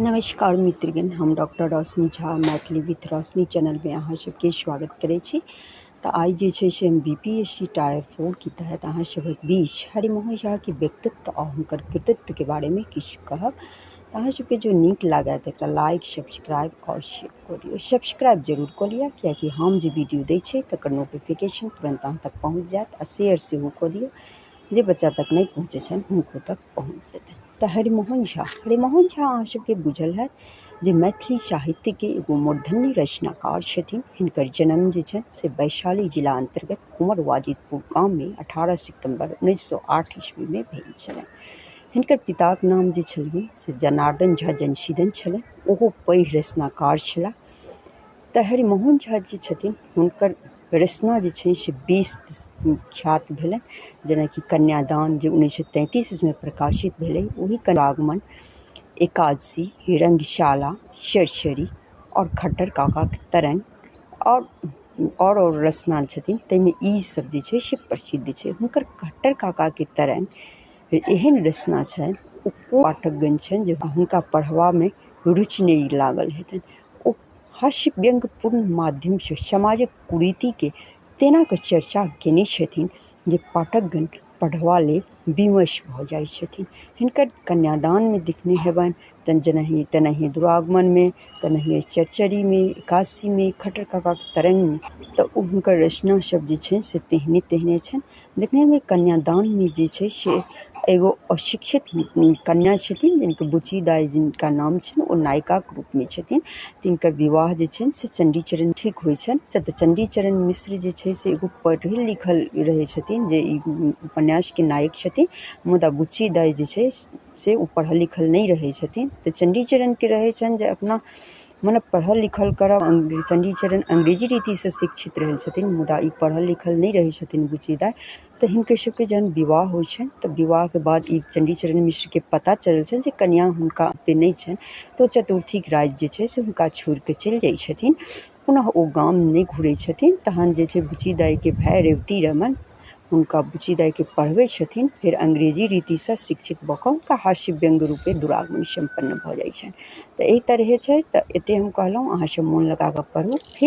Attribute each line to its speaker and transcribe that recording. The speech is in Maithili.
Speaker 1: नमस्कार मित्रगण, हम डॉक्टर रोशनी झा मैथिली विथ रोशनी चैनलमे अहाँ सबके स्वागत करै छी। तऽ आइ जे छै से हम बीपीएससी टायर 4 के तहत अहाँ सभक बीच हरिमोहन झाके व्यक्तित्व आ हुनकर कृतित्वके बारेमे किछु कहब। तऽ अहाँ सबके जो नीक लागय तऽ एकरा लाइक, सब्सक्राइब आओर शेयर कऽ दियौ। सब्सक्राइब जरूर कऽ लिअ, कियाकि हम जे वीडियो दै छियै तकर नोटिफिकेशन तुरन्त अहाँ तक पहुँच जायत आ शेयर सेहो कऽ दियौ, जे बच्चा तक नहि पहुँचै छनि हुनको तक पहुँच जेतनि। तऽ हरिमोहन झा अहाँ सबके बुझल हैत जे मैथिली साहित्यके एगो मूर्धन्य रचनाकार छथिन। हिनकर जन्म जे छनि से वैशाली जिला अन्तर्गत कुंवर वाजिदपुर गाममे 18 सितम्बर 1908 ईस्वीमे भेल छलनि। हिनकर पिताक नाम जे छलखिन से जनार्दन झा जनसीदन छलनि। ओहो पैघ रचनाकार छलाह। तऽ हरिमोहन झा जे छथिन, हुनकर रचना जे छै से बेस ख्यात भेलनि, जेनाकि कन्यादान, जे 1933 ईस्वीमे प्रकाशित भेलै। ओहि आगमन, एकादशी, रंगशाला, चरचरी आओर खट्टर काकाक तरंग आओर रचना छथिन, ताहिमे ई सब जे छै से प्रसिद्ध छै। हुनकर खट्टर काकाके तरंग एहन रचना छनि, ओ पाठकगण छनि जे हुनका पढ़बामे रुचि नहि लागल हेतनि। ओ हास्य व्यंग्यपूर्ण माध्यमसँ समाजक कुरीतिके तेना कऽ चर्चा केने छथिन जे पाठकगण पढ़बा लेल विवश भऽ जाइ छथिन। हिनकर कन्यादानमे देखने हेबनि तऽ जेनाहि तेनाहिए दुरागमनमे, तेनाहिए चरचरीमे, एकादशीमे, खट्टर काकाक तरंगमे। तऽ ओ हुनकर रचना सब जे छै से तेहने तेहने छनि। देखनेमे कन्यादानमे जे छै से एगो अशिक्षित कन्या छथिन, जिनकर बुच्ची दाइ जिनका नाम छनि, ओ नायिकाक रूपमे छथिन। तिनकर विवाह जे छनि से चण्डीचरण ठीक होइ छनि। तऽ चण्डीचरण मिश्र जे छै से एगो पढ़ल लिखल रहै छथिन, जे ई उपन्यासके नायक छथिन। मुदा बुच्ची दाइ जे छै से ओ पढ़ल लिखल नहि रहै छथिन। तऽ चण्डीचरणके रहै छनि जे अपना मने पढ़ल लिखल करब। चण्डीचरण अंग्रेजी रीतिसँ शिक्षित रहल छथिन, मुदा ई पढ़ल लिखल नहि रहै छथिन बुच्ची दाइ। तऽ हिनकर सबके जहन विवाह होइ छनि, तऽ विवाहके बाद ई चण्डीचरण मिश्रके पता चलल छनि जे कन्या हुनका पे नहि छनि, तऽ ओ चतुर्थीके राति जे छै से हुनका छोड़ि कऽ चलि जाइ छथिन। पुनः ओ गाम नहि घुरै छथिन। तहन जे छै बुच्ची दाइके भाय रेवती रमन हुनका बुच्ची दाइके पढ़बै छथिन। फेर अंग्रेजी रीतिसँ शिक्षित भऽ कऽ हुनका हास्य व्यंग्य रूपे दुरागमन सम्पन्न भऽ जाइ छनि। तऽ एहि तरहे छै। तऽ एते हम कहलहुँ, अहाँ सब मोन लगा कऽ पढ़ू फेर।